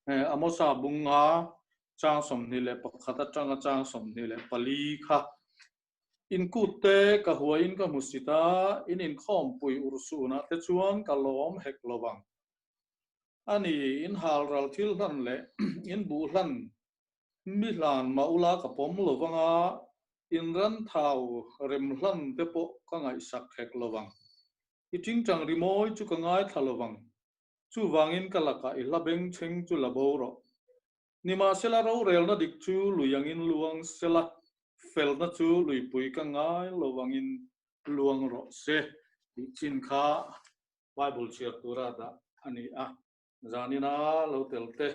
Amosa bunga chang 21 atanga chang 24 kha. In kut te ka huaiin ka hmu sit a, in inkhawmpui urhsunah te chuan ka lawm hek lo vang. A ni, in halral thil hlan leh in buh hlan mi hlan mah ula ka pawm lo vang a, in ran thau rem hlan te pawh ka ngaihsak hek lo vang. I tingtang rimawi chu ka ngaithla lo vang. Chuvangin ka lakah i hla bengchheng chu la bo rawh. Nimahsela rorelna dik chu lui angin luang sela, felna chu luipui ka ngai lo angin luang rawh se tih chin kha Bible chhiar tura dah a ni a. Zanina lo tel te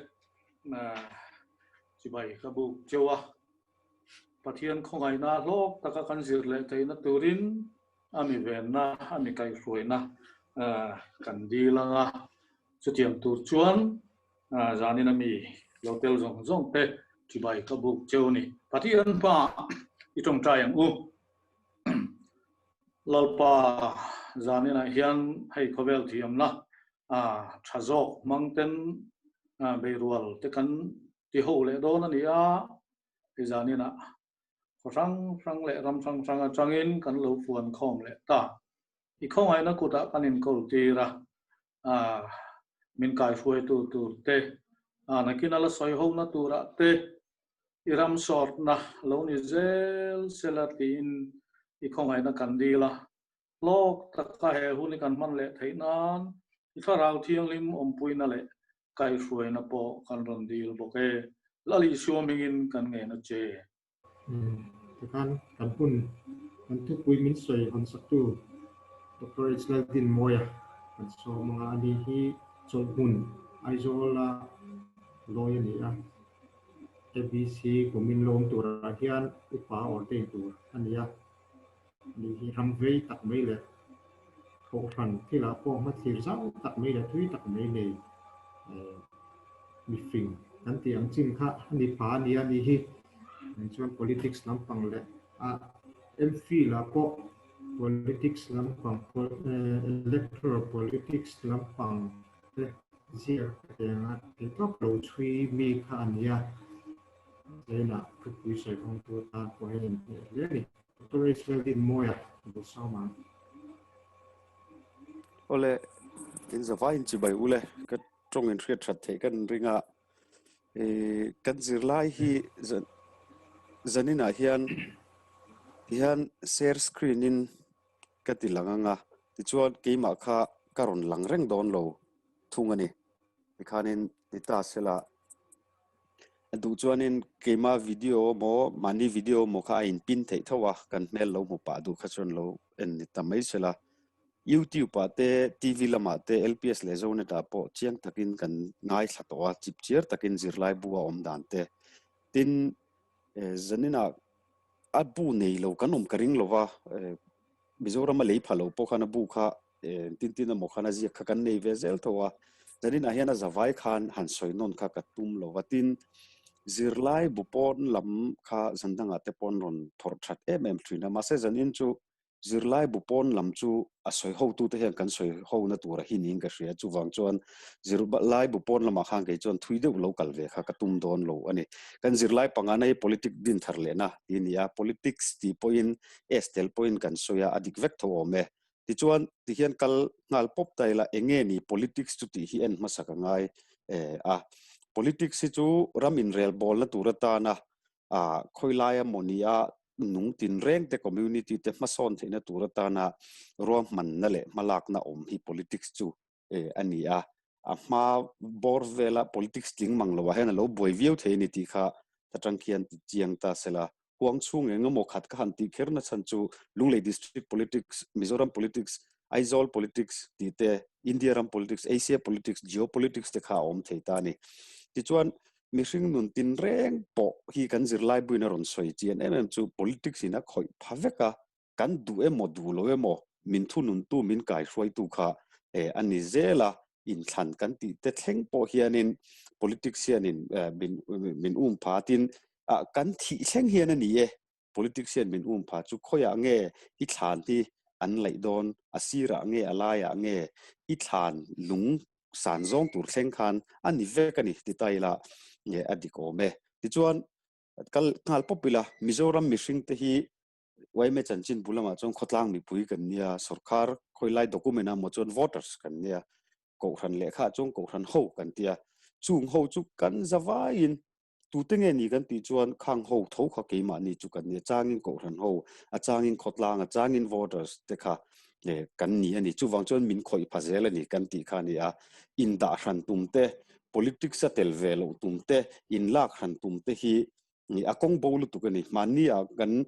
chibai ka buk cheu a. Pathian khawngaihna hlawk taka kan zir leh theihna turin a mi venna, a mi kaihhruaina kan dil ang a. Chutiang tur chuan Zanin a mi lo tel zawng zawng te chibai ka buk cheu ni. Pathian hma i tawngtai ang u. Lalpa zaninah hian hei khawvel thiamna tha zawk hmang ten beirual te kan ti ho leh dawn a ni a, hei zaninah khaw hrang hrang leh ram hrang hrang atangin kan lo fuan khawm leh ta. I khawngaihna kutah kan inkawl tir a, min kaihruaitu tur te, nakin a la sawi hona turah te i ram sawrtna lo ni zel sela tiin i khawngaihna kan dil a. Hlawk taka he hun i kan hman leh theih nan i thlarau thianghlim awmpuina leh kaihruaina pawh kan rawn dil bawk e. Lal Isua hmingin kan ngen a che. Tikhan kan hun kan thupui min sawi hawn saktu Doctor H. Laldinmawia kan sawm anga a ni hi chawlhhmun Aizawla lawi a ni a. ABC kumin lawm turah hian upa ordain tur a ni a. Ani hi ram vei tak mai leh thawhhran thilah pawh hmathlir zau tak mai leh thui tak mai nei mifing kan tih ang chin kha a ni pha a ni a ni hi. Chuan politics lampang leh a MPhil ah pawh politics lampang electoral politics lampang te ziak eng a ti tawp lo chhui mi kha a ni a. Zainah thupui sawi hawngtu atan pawh hian inhmeh hle a ni. Doctor Israel Dinmawia Bawlsawma. Awle, in zavai in chibai ule, ka tawng in hriat that theih kan ring a. E, kan zirlai hi zaninah hian tihian share screen in ka ti lang anga, tichuan keimah kha ka rawn lang reng dawn lo thung a ni. Tikhanin ti ta sela A duh chuanin keima video emaw mahni video emaw kha a in pin theih tho a, kan hmel lo hmu pah duh kha chuan lo en ni ta mai sela. YouTube ah te TV lamah te LPS leh Zonet ah pawh chiang takin kan ngaithla tawh a, chip chiar takin zirlai bu a awm dan te. Tin, zaninah a bu nei lo kan awm ka ring lo va, Mizoram a lei pha lo pawh khan a bu kha tin tin emaw khan a ziak kha kan nei ve zel tho a, zaninah hian a zavai khan han sawi nawn kha ka tum lo va, tin zirlai bu pawn lam kha zan dangah te pawn rawn phawrh that em em thin a, mahse zanin chu zirlai bu pawn lam chu a sawi hotu te hian kan sawi ho na tur a hi niin ka hria, chuvang chuan zirlai bu pawn lamah khan kei chuan thui deuh lo kal ve kha ka tum dawn lo a ni. Kan zirlai pangana hi politic din thar lehna tih a ni a, politics tih pawhin S tel pawhin kan sawi a, a dik vek tho awm e. Tichuan, tihian kal nghal pawp ta ila, enge ni politics chu tih hi en hmasa ka ngai a. Politics hi chu ram inrel bawlna tur atana khawilaia maw ni a nung tinreng te community te hmasawn theihna tur atana ruahmanna leh hmalakna awm hi politics chu a ni a. A hma bawr vela politics tling mang loah hian a lo buai viau thei a ni tih kha ta tang khian ti chiang ta sela. Huang chhung eng emaw khat ka han tih kher na chhan chu Lunglei District Politics, Mizoram Politics, Aizawl Politics tih te, India ram Politics, Asia Politics, Geopolitics te kha a awm thei ta a ni. Tichuan, mihring nun tinreng pawh hi kan zirlai buin a rawn sawi chian em em chu politics in a khawih pha vek a, kan duh emaw duh lo emaw min thununtu min kaihruaitu kha a ni zel a, inthlan kan tih te thleng pawh hianin politics hianin min min um pha tin kan thih thleng hian a ni e, politics hian min um pha chu khawiah nge i thlan hi an laih dawn, a sirah nge a laiah nge i thlan lung. san zawng tur thleng khan a ni vek a ni ti ta ila nge a dik awm e. Tichuan kal nghal pawp ila Mizoram mihring te hi YMA chanchin bul lamah chuan khawtlang mipui kan nia, sorkar khawilai document ah maw chuan voters kan nia, kohhran lehkha ah chuan kohhran ho kan tia, chung ho chu kan zavaiin Tute nge ni kan tih chuan khang ho tho kha keimahni chu kan ni. A changin kohhran ho, a changin khawtlang, a changin voters te kha kan ni a ni. Chuvang chuan min khawih pha zel a ni kan tih kha a ni a. Indah hran tum te, politics a tel ve loh tum te, inlak hran tum te hi a kawng bo lutuk a ni. Hmanni ah kan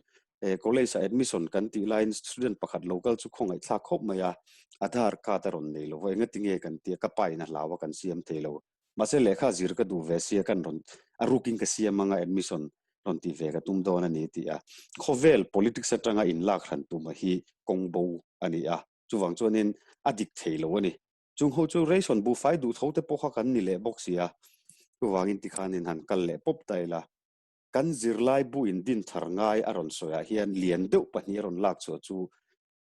college ah admission kan tih laiin student pakhat lo kal chu khawngaihthlak khawp mai a, Aadhaar card a rawn nei lo va, engati nge kan tia, ka pa in a hlau a kan siam thei lo. Mahse lehkha zir ka duh ve sia kan rawn a rukin ka siam anga admission rawn tih ve ka tum dawn a ni tih a. Khawvel politics atanga inlak hran tuma hi kawng bo a ni a, chuvang chuanin a dik thei lo a ni. Chung ho chu ration buhfai duh tho te pawh kha kan ni leh bawk si a, chuvangin tikhanin han kal leh pawp ta ila. Kan zirlai bu in din thar ngai a rawn sawiah hian lian deuh pahnih a rawn lak chhuah chu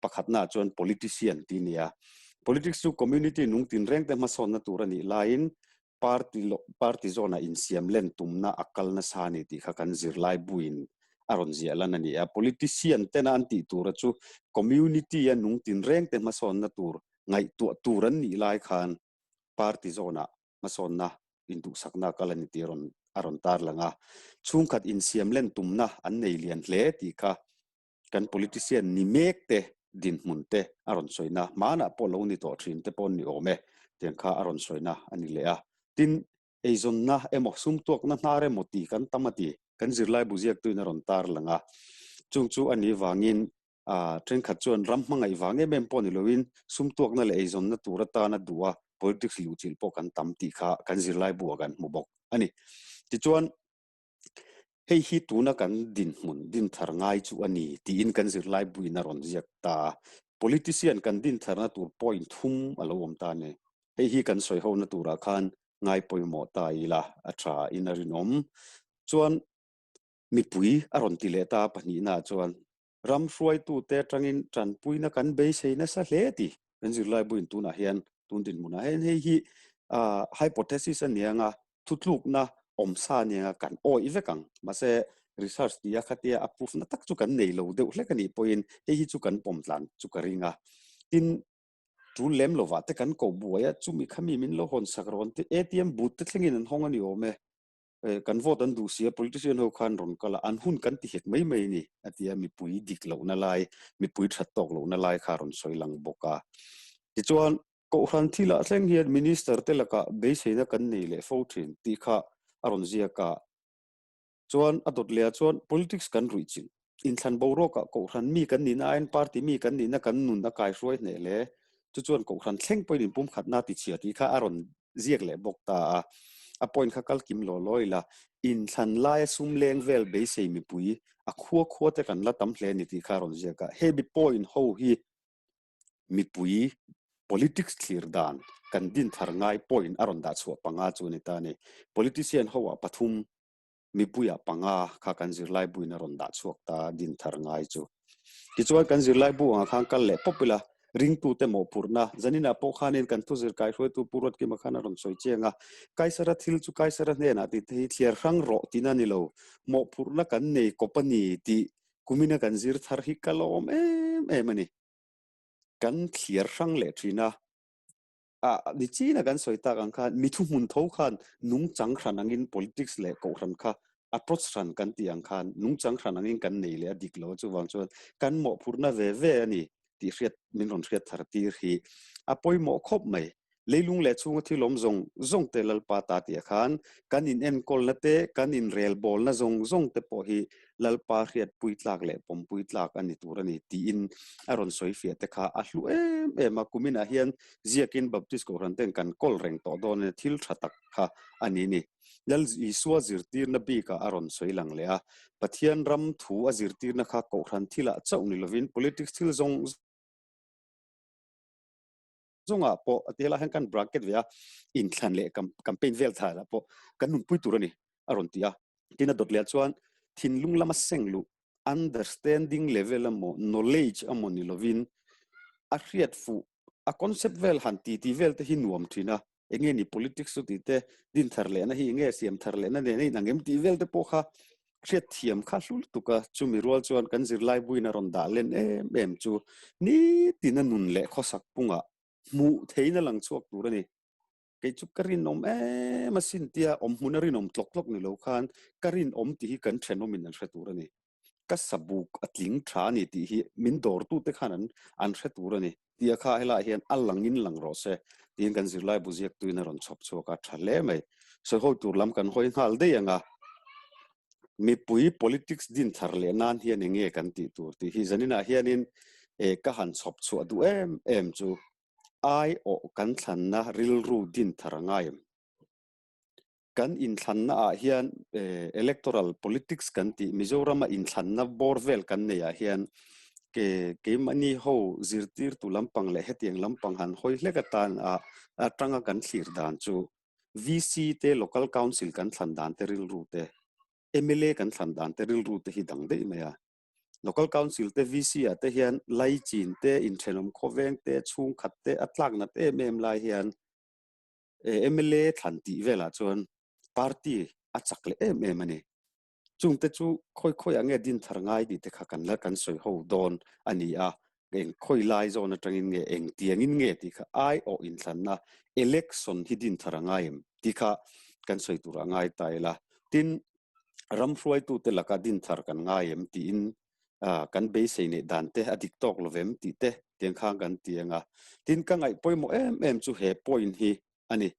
pakhatnaah chuan politician tih a ni a. Politics chu community nung tinreng te hmasawnna tur a nih laiin party party zawnah insiam len tumna a kal nasa a ni tih kha kan zirlai buin a rawn ziah lan a ni a. Politician tena an tih tura chu community a nung tinreng te hmasawnna tur ngaihtuah tur an nih lai khan party zawnah hmasawnna induhsakna a kal a ni tih a rawn a rawn tarlang a. Chhungkhat insiam len tumna an nei lian hle tih kha kan politician ni mek te dinhmun te a rawn sawina hmanah pawh lo ni tawh thin te pawh an ni awm e tiang kha a rawn sawina a ni leh a. Tin, eizawnna emaw sumtuakna hnar emaw tih kan tam a ti, kan zirlai bu ziaktuin a rawn tar lang a. Chung chu a nih vangin thenkhat chuan ram hmangaih vang em em pawh ni loin sumtuakna leh eizawnna tur atana duh a politics luhchilh pawh kan tam tih kha kan zirlai bu ah kan hmu bawk a ni. Tichuan, Hei hi tuna kan dinhmun dinthar ngai chu a ni tiin kan zirlai buin a rawn ziak ta a. Politician kan dintharna tur point thum a lo awm ta a ni. Hei hi kan sawi hona turah khan ngai pawimawh ta ila a tha in a rinawm. Chuan mipui a rawn ti leh ta a pahnihnaah chuan Ram hruaitute atangin tanpuina kan beisei nasa hle ti kan zirlai buin tunah hian tun dinhmunah hian hei hi hypothesis a ni anga thutlukna awmsa a ni anga kan awih vek ang. Mahse research tia khatia a proof na tak chu kan nei lo deuh hlek a nih pawhin hei hi chu kan pawm tlan chu ka ring a. Tin, tul lem lovah te kan koh buai a, chumi khami min lo hawn sak rawn te ATM booth te thlengin an hawng a ni awm e. Kan vote an duh sia politician ho khan rawn kal a, an hun kan ti hek mai mai a ni a ti a, mipui dik lohna lai, mipui that tawk lohna lai kha a rawn sawi lang bawk a. Tichuan, Kohhran thilah thleng hian Minister te lakah beiseina kan nei leh fo thin tih kha a rawn ziak a. Chuan a dawt lehah chuan politics kan ruih chilh. Inthlan boruakah Kohhran mi kan nihna aiin party mi kan nihna kan nun a kaihruai hneh hle. Chu chuan Kohhran thleng pawhin inpumkhatna a tichhia tih kha a rawn ziak leh bawk ta a. A point kha kal kim law law ila, inthlan laia sum leng vel beisei mipui a khua khua te kan la tam hle a ni tih kha a rawn ziak a. Hemi point ho hi mipui politics thlir dan kan dinthar ngai point a rawn dah chhuah panga chu a ni ta a ni. Politician ho ah pathum mipuiah panga kha kan zirlai buin a rawn dah chhuak ta din thar ngai chu. Tichuan kan zirlai bu angah khan kal leh pawp ila, ringtute mawhphurhna, zaninah pawh khanin kan thuzir kaihruaitu Pu Ruatkima khan a rawn sawi chiang a, Kaisara thil chu Kaisara hnenah tih te hi thliar hrang rawh tihna a ni lo, mawhphurhna kan nei kawp a ni tih kumina kan zir thar hi ka lawm em em a ni. Kan thliar hrang leh thin a. Ah, ni china kan sawi tak ang khan mi thuhmun tho khan nungchang hran angin politics leh kohhran kha approach hran kan tih ang khan nungchang hran angin kan nei leh a dik lo chuvang chuan kan mawhphurhna ve ve a ni tih hriat min rawn hriat thar tir hi a pawimawh khawp mai. Leilung leh chhunga thil awm zawng zawng te Lalpa ta tih ah khan kan in enkawlna te kan in relbawlna zawng zawng te pawh hi Lalpa hriatpui tlak leh pawmpui tlak a ni tur a ni tiin a rawn sawi fiah te kha a hlu em em a. Kuminah hian ziakin Baptist Kohhran ten kan kawl reng tawh dawn a ni, thil tha tak kha a ni ni. Lal Isua zirtirna bikah a rawn sawi lang leh a, Pathian ram thu a zirtirna kha Kohhran thilah chauh ni lovin politics thil zawng zawngah pawh a ti helaiah hian kan bracket ve a, inthlan leh campaign vel thalah pawh kan nunpui tur a ni a rawn ti a. Tin a dawt leh chuan thinlung lama seng luh understanding level emaw knowledge emaw ni lovin a hriat fuh a concept vel han ti ti vel te hi nuam thin a. Enge ni politics chu tih te, din thar lehna hi enge siam thar lehna nen a inang em tih vel te pawh kha hriat thiam kha hlu lutuk a. Chumi rual chuan kan zirlai buin a rawn dah len em em chu nitin a nun leh khawsak pungah hmuh theihna lang chhuak tur a ni. Kei chu ka rinawm em asin tia awm hmun a rinawm tlawk tlawk ni lo khan ka rinawm tih hi kan thenawmin an hre tur a ni. Ka sabuk a tling tha a ni tih hi min dawrtute khan an an hre tur a ni. Tia kha helaiah hian a langin lang rawh se tiin kan zirlai bu ziaktuin a rawn chhawp chhuak a, tha hle mai. Sawihawi tur lam kan hawi nghal daih ang a, mipui politics din thar leh nan hian eng nge kan tih tur tih hi zaninah hianin ka han chhawp chhuah duh em em chu aiawh kan thlanna rilru din thar a ngai em? Kan inthlanna ah hian electoral politics kan tih Mizorama inthlanna bawr vel kan nei ah hian ke keimahni ho zirtirtu lampang leh hetiang lampang han hawi hlek atan a atanga kan thlir dan chu VC te local council kan thlan dan te rilru te mla kan thlan dan te rilru te hi dang daih mai a. Local Council te VC ah te hian laichin te inthenawm khawveng te chhungkhat te a tlak nat em em lai hian mla thlan tih velah chuan party a chak leh em em a ni. Chung te chu khawi khawi ah nge din thar ngai tih te kha kan la kan sawi ho dawn a ni a, eng khawi lai zawn atangin nge eng tiangin nge tih kha aiawh inthlanna election hi din thar a ngai em tih kha kan sawi tur a ngai ta ila. Tin, ram hruaitute laka din thar kan ngai em tiin kan beisei neih dan te a dik tawk lo vem tih te tiang khan kan ti ang a. Tin, ka ngaih pawimawh em em chu he point hi a ni.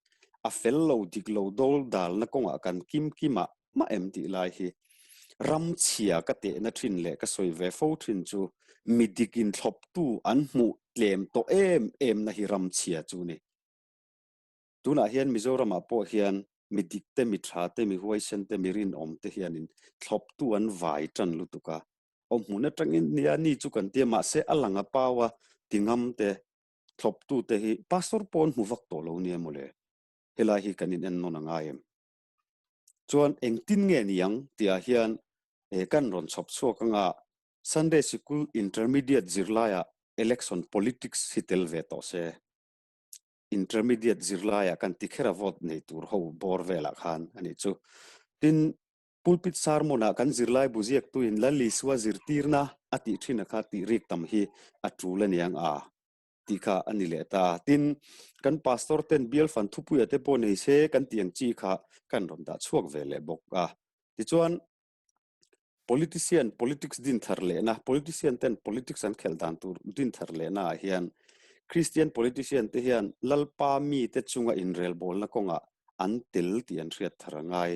A fel lo dik lo dol dalna kawngah kan kim kimah mah em tih lai hi ram chhia ka tehna thin leh ka sawi ve fo thin chu mi dik inthlawptu an hmuh tlem tawh em em na hi ram chhia chu ni. Tunah hian Mizoramah pawh hian mi dik te, mi tha te, mi huaisen te, mi rinawm te hianin thlawptu an vai tan lutuk a. Awm hmun atangin nia ni chu kan tia mahse a lang a pau a ti ngam te, thlawptu te hi pastor pawh an hmu vak tawh lo nia mawle. Helai hi kan in en nawn a ngai em? Chuan engtin nge niang tihah hian kan rawn chhawp chhuak anga Sunday Sikul Intermediate zirlaiah election politics hi tel ve tawh se. Intermediate zirlaiah kan ti kher a vote nei tur ho bawr velah khan a nih chu. Tin, pulpit sermon-ah kan zirlai bu ziaktuin Lal Isua zirtirna a tih thin a kha tih rik tam hi a tul a niang a tih kha a ni leh ta. Tin, kan pastor ten bial fan thupuia te pawh nei se kan tih ang chi kha kan rawn dah chhuak ve leh bawk a. Tichuan, Politician politics din thar lehna, politician ten politics an khelh dan tur din thar lehna ah hian Christian politician te hian Lalpa mite chunga inrelbawlna kawngah an tel tih an hriat thar a ngai.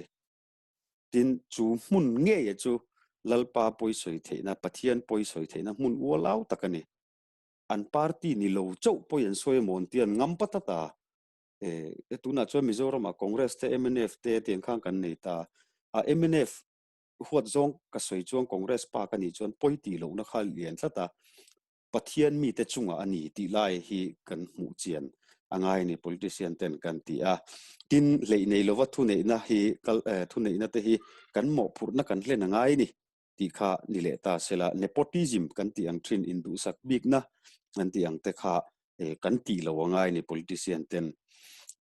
Tin, chu hmun ngeia chu Lalpa pawisawi theihna, Pathian pawisawi theihna hmun ualau tak a ni. An party ni lo chauh pawi an sawi emaw an ti an ngam pat ata. E, tunah chuan Mizoramah Congress te, mnf te tiang khan kan nei ta. A mnf huat zawng ka sawi chuan Congress pa ka nih chuan pawi tih lohna kha lian tlat a, Pathian mite chungah a ni tih lai hi kan hmuh chian a ngai a ni politician ten kan ti a. Tin, hleih nei lova thuneihna hi kal thuneihna te hi kan mawhphurhna kan hlen a ngai a ni tih kha ni leh ta sela, nepotism kan tih ang thin induhsak bikna kan tih ang te kha kan tih lo a ngai a ni politician ten.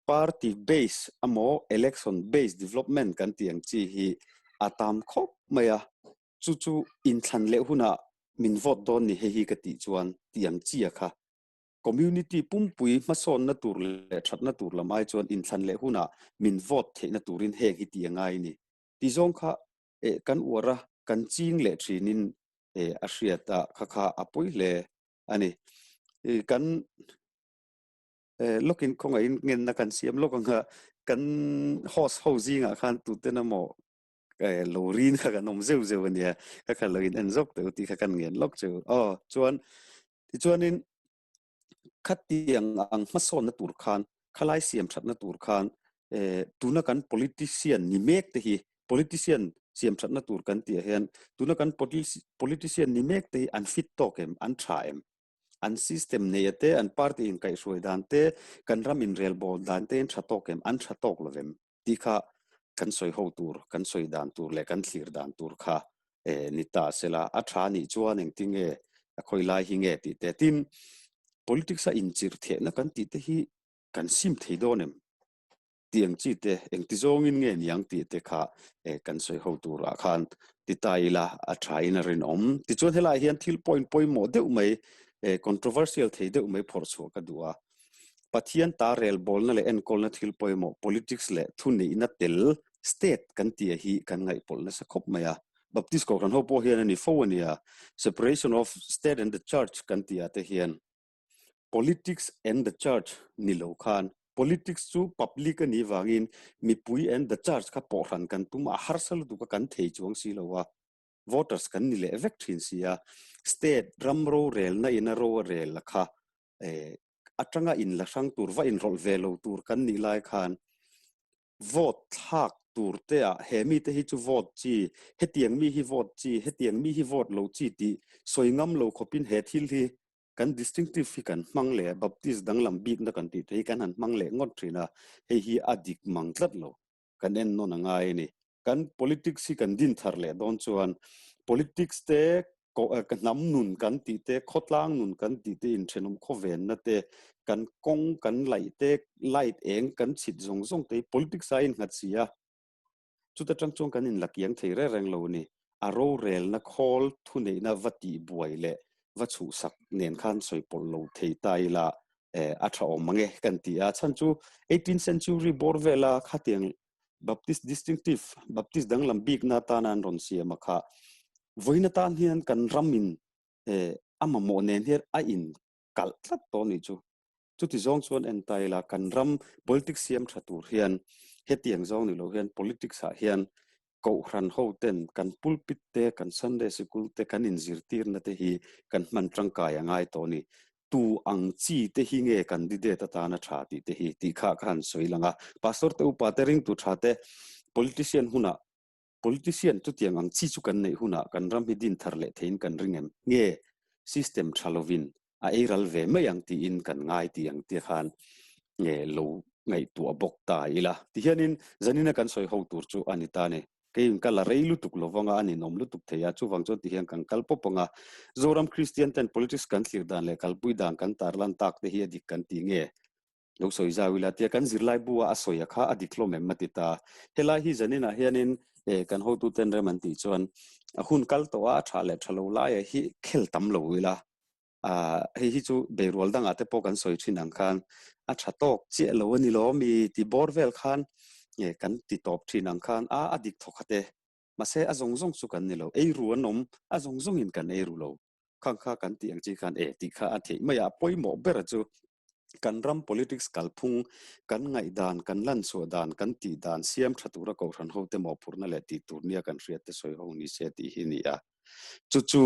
Party base emaw election base development kan tih ang chi hi a tam khawp mai a, chu chu inthlan leh hunah min vote dawn ni hei hi ka tih chuan tih ang chi a kha. Community pumpui hmasawnna tur leh thatna tur lam ai chuan inthlan leh hunah min vote theihna turin heng hi tih a ngai a ni. Tih zawng kha kan uar a, kan ching leh thinin a hriat a, kha kha a pawi hle a ni. Kan lawkin khawngaihin ngenna kan siam lawk ang a, kan host ho zingah khan tuten emaw lo rin kha kan awm zeuh zeuh a nia, ka kha lo in en zawk teh u tih kha kan ngen lawk chu. Aw chuan tichuanin Khatiang ang hmasawnna tur khan, khalai siam thatna tur khan tuna kan politician ni mek te hi, politician siam thatna tur kan tih ah hian tuna kan politician ni mek te hi an fit tawk em, an tha em? An system neia te, an party inkaihhruai dan te, kan ram inrelbawl dan te an tha tawk em, an tha tawk lo vem? Tih kha kan sawi ho tur, kan sawi dan tur leh kan thlir dan tur kha ni ta sela, a tha nih chuan engtin nge a khawi lai hi nge tih te. Tin, politics a inchirh thehna kan tih te hi kan sim thei dawn em? Tih ang chi te, engti zawngin nge niang tih te kha kan sawi ho turah khan ti ta ila a tha in a rinawm. Tichuan helaiah hian thil point pawimawh deuh mai, controversial thei deuh mai phawrh chhuah ka duh a. Pathian ta relbawlna leh enkawlna thil pawimawh politics leh thuneihna tel state kan tih hi kan ngaihpawlh nasa khawp mai a. Baptist Kohhran ho pawh hian a ni fo a nia, separation of state and the church kan tih ah te hian Politics and the church ni lo khan politics chu public a nih vangin mipui and the church kha pawhhran kan tum a, harsa lutuk a kan thei chuang si lo a, voters kan ni leh vek thin si a, state ram rorelna in a ro a rel a kha eh atanga in la hrang tur va inrawlh ve lo tur kan nih lai khan vote thlak tur te ah he mite hi chu vote chi, hetiang mi hi vote chi, hetiang mi hi vote lo chi tih sawi ngam lo khawpin he thil hi kan distinctive hi kan hmang leh Baptist danglam bikna kan tih te hi kan han hmang leh ngawt thin a, hei hi a dik mang tlat lo, kan en nawn a ngai a ni. Kan politics hi kan din thar leh dawn chuan politics te ka hnam nun kan tih te, khawtlang nun kan tih te, inthenawm khawvenna te, kan kawng kan laih te, light eng kan chhit zawng zawng te hi politics a innghat si a. Chuta tang chuan kan inla kiang thei reng reng lo a ni. A rorelna khawl thuneihna va tih buai leh va chhuhsak nen khan sawi pawlh lo thei ta ila a tha awm mang e kan ti a. Chhan chu eighteenth century bawr vela khatiang Baptist distinctive, Baptist danglam bikna atana an rawn siam a kha vawiin atan hian kan ramin a mamawh nen hian a in kalh tlat tawh a nih chu. Chuti zawng chuan en ta ila kan ram politics siam tha tur hian hetiang zawng ni lo hian politics ah hian kohhran ho ten kan pulpit te kan Sunday sikul te kan inzirtirna te hi kan hman tangkai a ngai tawh a ni. Tu ang chi te hi nge candidate atana tha tih te hi tih kha ka han sawi lang a. Pastor te upa te ringtu tha te politician hunah Politician chutiang ang chi chu kan neih hunah kan ram hi din thar leh theiin kan ring em? Nge system tha lovin a ei ral ve mai ang tiin kan ngai tih ang te khan nge lo ngaihtuah bawk ta ila. Tihianin zanina kan sawi ho tur chu a ni ta ni. Keiin ka la rei lutuk lovanga a ninawm lutuk thei a, chuvang chuan tihian kan kal pawp ang a. Zoram Kristian ten politics kan thlir dan leh kalpui dan kan tarlan tak te hi a dik kan ti nge? Lo sawi zau ila tia kan zirlai bu a a sawi a kha a dik hlawm em a ti ta. Helai hi zanin ah hianin eh kan hotu ten rem an tih chuan a hun kal tawh a a tha leh tha lo lai ah hi khel tam lo ila ah hei hi chu beirual dangah te pawh kan sawi thin ang khan a tha tawk chiah lo a ni lo mi ti bawr vel khan eh kan ti tawp thin ang khan a a dik thawk khat e. Mahse a zawng zawng chu kan ni lo ei ru an awm a zawng zawng in kan ei ru lo. Khang kha kan tih ang chi khan e tih kha a theih mai a, a pawimawh ber chu kan ram politics kalphung, kan ngaihdan, kan lanchhuah dan, kan tih dan siam tha tura kohhran hote mawhphurhna leh tih tur nia kan hriat te sawi ho ni se tih hi ni a. Chu chu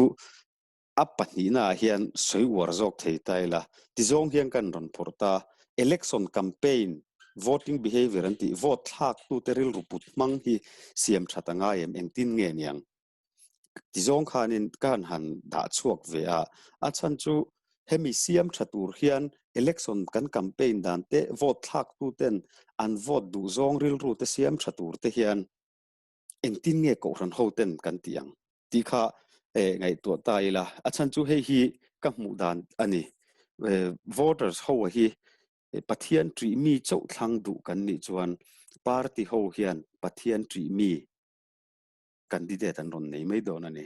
a pahnihna ah hian sawi uar zawk thei ta ila, tizawng hian kan rawn phawrh ta, election campaign, voting behavior an tih, vote thlak tute rilru put hmang hi siam that a ngai em, engtin nge niang? Tizawng khanin ka han han dah chhuak ve a, a chhan chu hemi siam tha tur hian election kan campaign dan te vote thlak tu ten an vote duh zawng rilru te siam tha tur te hian engtin nge kohhran ho ten kan tih ang tih kha eh ngaihtuah ta ila a chhan chu hei hi ka hmuh dan a ni voters ho hi Pathian ṭih mi chauh thlang duh kan nih chuan party ho hian Pathian ṭih mi candidate an rawn nei mai dawn a ni.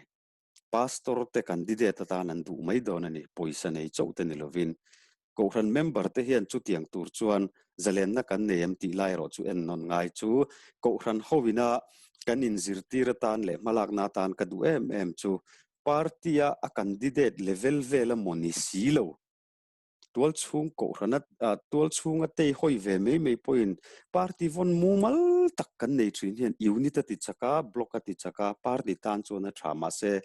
Pastor te candidate atan an duh mai dawn a ni, pawisa nei chauh te ni lovin. Kohhran member te hian chutiang tur chuan zalenna kan nei em tih lai erawh chu en nawn ngai chu Kohhran hoina kan inzirtir atan leh hmalakna atan ka duh em em chu party-a a candidate level vel a maw ni si lo. Tual chhung kohhrana tual chhunga tei hawi ve mai mai pawhin party vawn mumal tak kan nei thin hian unit a ti chak a, block a ti chak a, party tan chuan a tha mahse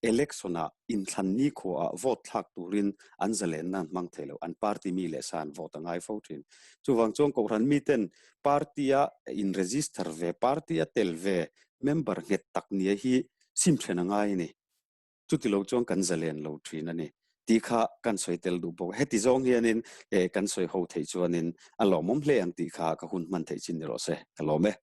election ah inthlan nikhua ah vote thlak turin an zalenna an hmang thei lo, an party mi leh sa an vote a ngai fo thin. Chuvang chuan kohhran miten party a in register ve, party a tel ve member nghet tak nia hi sim then a ngai a ni. Chuti lo chuan kan zalen lo thin a ni tih kha kan sawi tel duh bawk. Heti zawng hianin eh kan sawi ho theih chuanin a lawmawm hle ang tih kha ka hun hman theih chin ni rawh se. Ka lawm e.